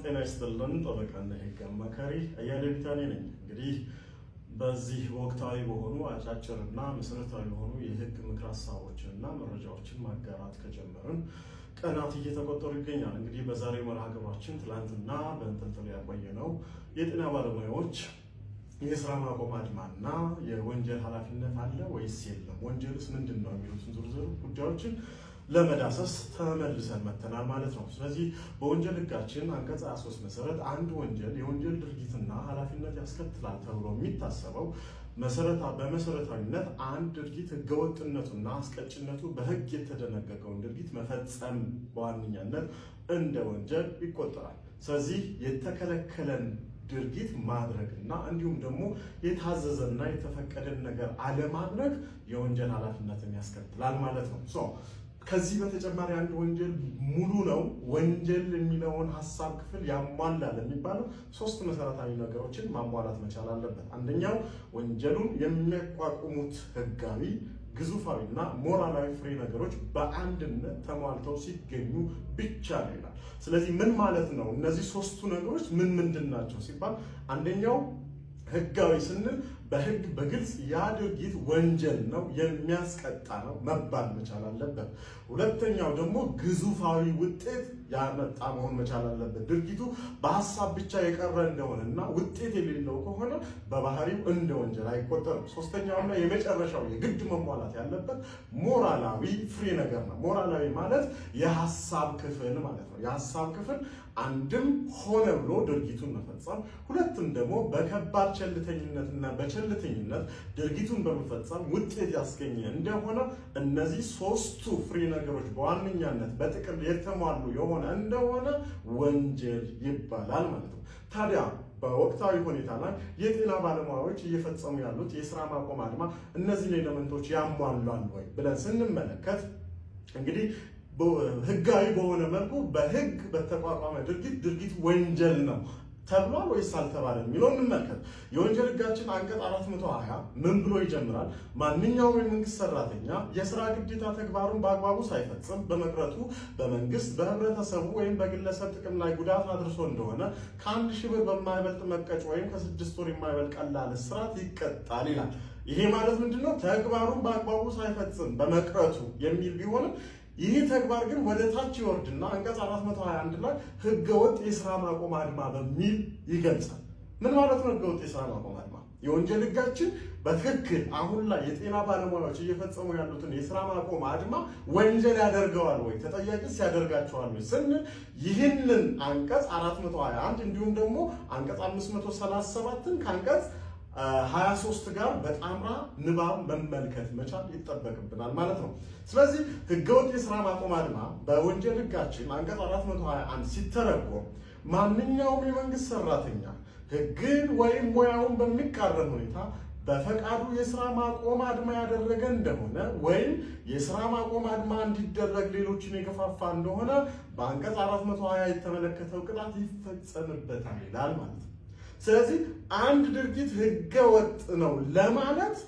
ጤና ይስጥልን። ጠበቃና የህግ አማካሪ አያሌው ቢታኔ ነኝ። እንግዲህ በዚህ ወቅታዊ በሆኑ አጫጭርና መሰረታዊ የሆኑ የህግ ምክር ሀሳቦችን እና መረጃዎችን ማጋራት ከጀመርን ቀናት እየተቆጠሩ ይገኛል። እንግዲህ በዛሬው መርሃ ግብራችን ትላንትና በእንጥልጥል ያቆየነው የጤና ባለሙያዎች የስራ ማቆም አድማና የወንጀል ኃላፊነት አለ ወይስ የለም፣ ወንጀልስ ምንድን ነው የሚሉትን ዝርዝር ጉዳዮችን ለመዳሰስ ተመልሰን መጥተናል ማለት ነው። ስለዚህ በወንጀል ህጋችን አንቀጽ 23 መሰረት አንድ ወንጀል የወንጀል ድርጊትና ኃላፊነት ያስከትላል ተብሎ የሚታሰበው በመሰረታዊነት አንድ ድርጊት ህገወጥነቱና አስቀጭነቱ በህግ የተደነገገውን ድርጊት መፈጸም በዋነኛነት እንደ ወንጀል ይቆጠራል። ስለዚህ የተከለከለን ድርጊት ማድረግ እና እንዲሁም ደግሞ የታዘዘና የተፈቀደን ነገር አለማድረግ የወንጀል ኃላፊነትን ያስከትላል ማለት ነው። ከዚህ በተጨማሪ አንድ ወንጀል ሙሉ ነው ወንጀል የሚለውን ሀሳብ ክፍል ያሟላል የሚባለው ሶስት መሰረታዊ ነገሮችን ማሟላት መቻል አለበት። አንደኛው ወንጀሉን የሚያቋቁሙት ህጋዊ፣ ግዙፋዊና ሞራላዊ ፍሬ ነገሮች በአንድነት ተሟልተው ሲገኙ ብቻ ነው ይላል። ስለዚህ ምን ማለት ነው? እነዚህ ሶስቱ ነገሮች ምን ምንድን ናቸው ሲባል አንደኛው ህጋዊ ስንል በህግ በግልጽ ያ ድርጊት ወንጀል ነው የሚያስቀጣ ነው መባል መቻል አለበት። ሁለተኛው ደግሞ ግዙፋዊ ውጤት ያመጣ መሆን መቻል አለበት። ድርጊቱ በሀሳብ ብቻ የቀረ እንደሆነ እና ውጤት የሌለው ከሆነ በባህሪው እንደ ወንጀል አይቆጠርም። ሶስተኛውና የመጨረሻው የግድ መሟላት ያለበት ሞራላዊ ፍሬ ነገር ነው። ሞራላዊ ማለት የሀሳብ ክፍል ማለት ነው። የሀሳብ ክፍል አንድም ሆነ ብሎ ድርጊቱን መፈጸም፣ ሁለትም ደግሞ በከባድ ቸልተኝነትና በቸልተኝነት ድርጊቱን በመፈጸም ውጤት ያስገኘ እንደሆነ እነዚህ ሶስቱ ፍሬ ነገሮች በዋነኛነት በጥቅል የተሟሉ የሆነ እንደሆነ ወንጀል ይባላል ማለት ነው። ታዲያ በወቅታዊ ሁኔታ ላይ የጤና ባለሙያዎች እየፈጸሙ ያሉት የስራ ማቆም አድማ እነዚህን element ኦች ያሟላል ወይ ብለን ስንመለከት እንግዲህ ህጋዊ በሆነ መልኩ በህግ በተቋቋመ ድርጊት ድርጊት ወንጀል ነው ተብሏል ወይስ አልተባለም የሚለው እንመልከት። የወንጀል ህጋችን አንቀጽ 420 ምን ብሎ ይጀምራል? ማንኛውም የመንግስት ሰራተኛ የስራ ግዴታ ተግባሩን በአግባቡ ሳይፈጽም በመቅረቱ በመንግስት በህብረተሰቡ ወይም በግለሰብ ጥቅም ላይ ጉዳት አድርሶ እንደሆነ ከ1,000 ብር በማይበልጥ መቀጮ ወይም ከ6 ወር የማይበልጥ ቀላል እስራት ይቀጣል ይላል። ይሄ ማለት ምንድነው? ተግባሩን በአግባቡ ሳይፈጽም በመቅረቱ የሚል ቢሆንም ይህ ተግባር ግን ወደ ታች ይወርድና አንቀጽ 421 ላይ ህገወጥ የስራ ማቆም አድማ በሚል ይገልጻል። ምን ማለት ነው? ህገወጥ የስራ ማቆም አድማ የወንጀል ህጋችን በትክክል አሁን ላይ የጤና ባለሙያዎች እየፈጸሙ ያሉትን የስራ ማቆም አድማ ወንጀል ያደርገዋል ወይ ተጠያቂስ ያደርጋቸዋል ወይ ስንል ይህንን አንቀጽ 421 እንዲሁም ደግሞ አንቀጽ 537ን ከአንቀጽ 23 ጋር በጣምራ ንባብ መመልከት መቻል ይጠበቅብናል ማለት ነው። ስለዚህ ህገወጥ የስራ ማቆም አድማ በወንጀል ህጋችን አንቀጽ 421 ሲተረጎም ማንኛውም የመንግስት ሰራተኛ ህግን ወይም ሙያውን በሚቃረን ሁኔታ በፈቃዱ የስራ ማቆም አድማ ያደረገ እንደሆነ ወይም የስራ ማቆም አድማ እንዲደረግ ሌሎችን የገፋፋ እንደሆነ በአንቀጽ 420 የተመለከተው ቅጣት ይፈጸምበታል ይላል ማለት ነው። ስለዚህ አንድ ድርጊት ህገ ወጥ ነው ለማለት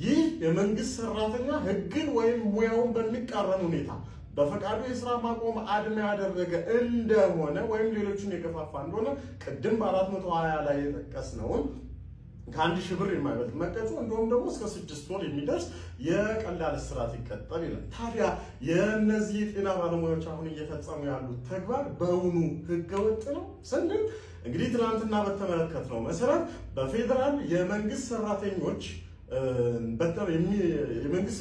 ይህ የመንግስት ሰራተኛ ህግን ወይም ሙያውን በሚቃረን ሁኔታ በፈቃዱ የስራ ማቆም አድማ ያደረገ እንደሆነ ወይም ሌሎችን የገፋፋ እንደሆነ ቅድም በ420 ላይ የጠቀስነውን ከ1,000 ብር የማይበልጥ መቀጮ እንዲሁም ደግሞ እስከ 6 ወር የሚደርስ የቀላል እስራት ይቀጣል ይላል። ታዲያ የእነዚህ የጤና ባለሙያዎች አሁን እየፈጸሙ ያሉት ተግባር በውኑ ህገወጥ ነው ስንል እንግዲህ ትናንትና በተመለከትነው መሰረት በፌዴራል የመንግስት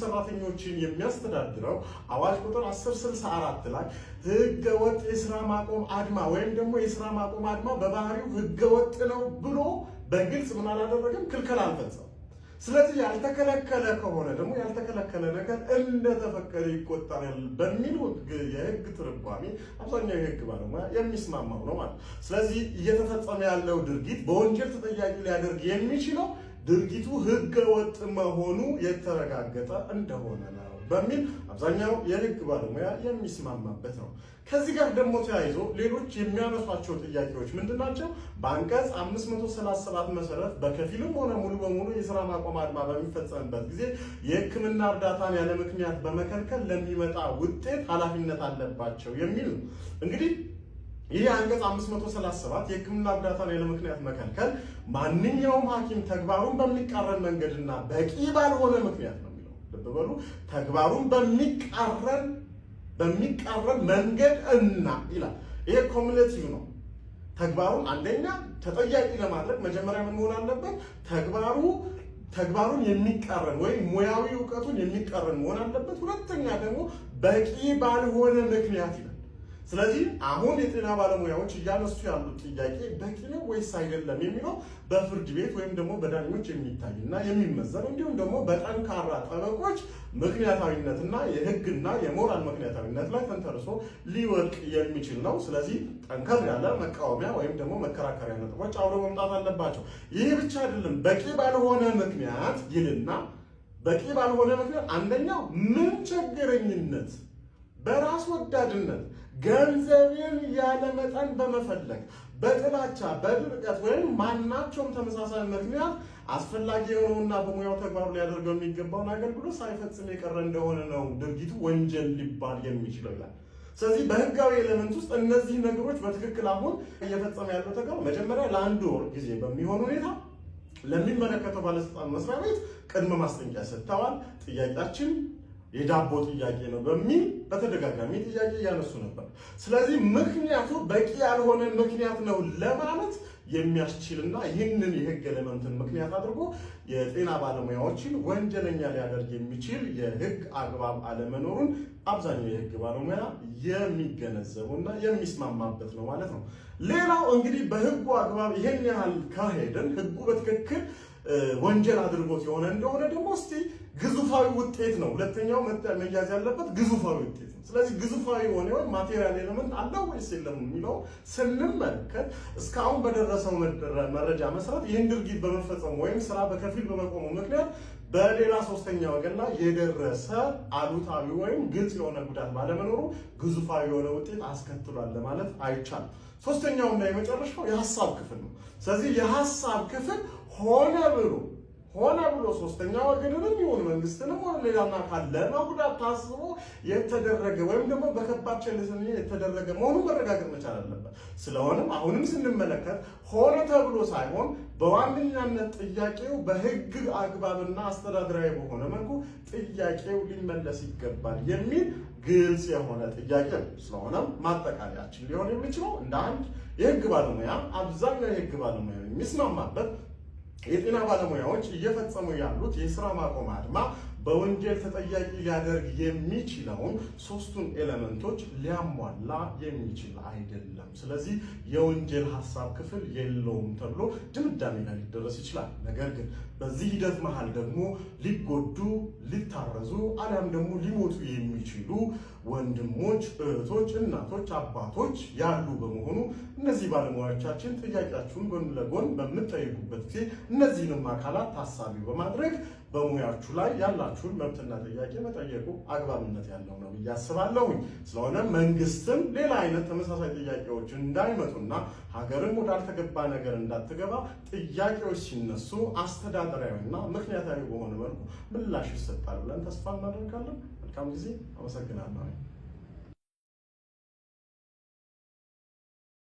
ሰራተኞችን የሚያስተዳድረው አዋጅ ቁጥር 1064 ላይ ህገወጥ የስራ ማቆም አድማ ወይም ደግሞ የስራ ማቆም አድማ በባህሪው ህገወጥ ነው ብሎ በግልጽ ምን አላደረገም? ክልከላ አልፈጸመም። ስለዚህ ያልተከለከለ ከሆነ ደግሞ ያልተከለከለ ነገር እንደተፈቀደ ይቆጠራል በሚል የህግ ትርጓሜ አብዛኛው የህግ ባለሙያ የሚስማማው ነው ማለት። ስለዚህ እየተፈጸመ ያለው ድርጊት በወንጀል ተጠያቂ ሊያደርግ የሚችለው ድርጊቱ ህገ ወጥ መሆኑ የተረጋገጠ እንደሆነ ነው በሚል አብዛኛው የህግ ባለሙያ የሚስማማበት ነው። ከዚህ ጋር ደግሞ ተያይዞ ሌሎች የሚያነሷቸው ጥያቄዎች ምንድን ናቸው? በአንቀጽ 537 መሰረት በከፊልም ሆነ ሙሉ በሙሉ የስራ ማቆም አድማ በሚፈጸምበት ጊዜ የሕክምና እርዳታን ያለ ምክንያት በመከልከል ለሚመጣ ውጤት ኃላፊነት አለባቸው የሚል ነው። እንግዲህ ይህ አንቀጽ 537 የሕክምና እርዳታን ያለ ምክንያት መከልከል ማንኛውም ሐኪም ተግባሩን በሚቃረን መንገድና በቂ ባልሆነ ምክንያት ነው የሚለው። ልብ በሉ፣ ተግባሩን በሚቃረን መንገድ እና ይላል። ይሄ cumulative ነው። ተግባሩን አንደኛ ተጠያቂ ለማድረግ መጀመሪያ ምን መሆን አለበት? ተግባሩን የሚቃረን ወይም ሙያዊ እውቀቱን የሚቃረን መሆን አለበት። ሁለተኛ ደግሞ በቂ ባልሆነ ምክንያት ይላል። ስለዚህ አሁን የጤና ባለሙያዎች እያነሱ ያሉት ጥያቄ በቂ ነው ወይስ አይደለም የሚለው በፍርድ ቤት ወይም ደግሞ በዳኞች የሚታይና የሚመዘን እንዲሁም ደግሞ በጠንካራ ጠበቆች ምክንያታዊነትና የሕግና የሞራል ምክንያታዊነት ላይ ተንተርሶ ሊወድቅ የሚችል ነው። ስለዚህ ጠንከር ያለ መቃወሚያ ወይም ደግሞ መከራከሪያ ነጥቦች አብረው መምጣት አለባቸው። ይህ ብቻ አይደለም። በቂ ባልሆነ ምክንያት ይልና በቂ ባልሆነ ምክንያት አንደኛው ምን ቸገረኝነት፣ በራስ ወዳድነት፣ ገንዘብን ያለ መጠን በመፈለግ፣ በጥላቻ፣ በድርቀት ወይም ማናቸውም ተመሳሳይ ምክንያት አስፈላጊ የሆነውና በሙያው ተግባሩ ሊያደርገው የሚገባውን አገልግሎት ሳይፈጽም የቀረ እንደሆነ ነው ድርጊቱ ወንጀል ሊባል የሚችለው ይላል። ስለዚህ በህጋዊ element ውስጥ እነዚህ ነገሮች በትክክል አሁን እየፈጸመ ያለው ተግባር መጀመሪያ ለአንድ ወር ጊዜ በሚሆን ሁኔታ ለሚመለከተው ባለስልጣን መስሪያ ቤት ቅድመ ማስጠንቀቂያ ሰጥተዋል። ጥያቄያችን የዳቦ ጥያቄ ነው በሚል በተደጋጋሚ ጥያቄ እያነሱ ነበር። ስለዚህ ምክንያቱ በቂ ያልሆነ ምክንያት ነው ለማለት የሚያስችልና ይህንን የህግ element ን ምክንያት አድርጎ የጤና ባለሙያዎችን ወንጀለኛ ሊያደርግ የሚችል የህግ አግባብ አለመኖሩን አብዛኛው የህግ ባለሙያ የሚገነዘቡና የሚስማማበት ነው ማለት ነው። ሌላው እንግዲህ በህጉ አግባብ ይሄን ያህል ከሄድን ህጉ በትክክል ወንጀል አድርጎት የሆነ እንደሆነ ደግሞ እስቲ ግዙፋዊ ውጤት ነው። ሁለተኛው መያዝ ያለበት ግዙፋዊ ውጤት ነው። ስለዚህ ግዙፋዊ የሆነ ወይ material element አለው ወይስ የለም የሚለው ስንመለከት እስካሁን በደረሰው መረጃ መሰረት ይህን ድርጊት በመፈጸሙ ወይም ስራ በከፊል በመቆሙ ምክንያት በሌላ ሶስተኛ ወገን ላይ የደረሰ አሉታዊ ወይም ግልጽ የሆነ ጉዳት ባለመኖሩ ግዙፋዊ የሆነ ውጤት አስከትሏል ለማለት አይቻልም። ሶስተኛውና የመጨረሻው የሀሳብ ክፍል ነው። ስለዚህ የሀሳብ ክፍል ሆነ ብሎ ሶስተኛ ወገንንም ይሁን መንግስትንም ሆነ ሌላን አካል ለመጉዳት ታስቦ የተደረገ ወይም ደግሞ በከባድ ቸልተኝነት የተደረገ መሆኑን መረጋገጥ መቻል አለበት። ስለሆነም አሁንም ስንመለከት ሆነ ተብሎ ሳይሆን በዋነኛነት ጥያቄው በሕግ አግባብና አስተዳደራዊ በሆነ መልኩ ጥያቄው ሊመለስ ይገባል የሚል ግልጽ የሆነ ጥያቄ ነው። ስለሆነም ማጠቃለያችን ሊሆን የሚችለው እንደ አንድ የሕግ ባለሙያ አብዛኛው የሕግ ባለሙያ የሚስማማበት የጤና ባለሙያዎች እየፈጸሙ ያሉት የስራ ማቆም አድማ በወንጀል ተጠያቂ ሊያደርግ የሚችለውን ሶስቱን element ኦች ሊያሟላ የሚችል አይደለም። ስለዚህ የወንጀል ሀሳብ ክፍል የለውም ተብሎ ድምዳሜ ላይ ሊደረስ ይችላል። ነገር ግን በዚህ ሂደት መሃል ደግሞ ሊጎዱ፣ ሊታረዙ አሊያም ደግሞ ሊሞቱ የሚችሉ ወንድሞች፣ እህቶች፣ እናቶች፣ አባቶች ያሉ በመሆኑ እነዚህ ባለሙያዎቻችን ጥያቄያችሁን ጎን ለጎን በምትጠይቁበት ጊዜ እነዚህንም አካላት ታሳቢ በማድረግ በሙያችሁ ላይ ያላችሁን መብትና ጥያቄ መጠየቁ አግባብነት ያለው ነው ብዬ አስባለሁኝ። ስለሆነ መንግስትም ሌላ አይነት ተመሳሳይ ጥያቄዎች እንዳይመጡና ሀገርም ወዳልተገባ ነገር እንዳትገባ ጥያቄዎች ሲነሱ አስተዳደራዊና ምክንያታዊ በሆነ መልኩ ምላሽ ይሰጣል ብለን ተስፋ እናደርጋለን። መልካም ጊዜ። አመሰግናለሁ።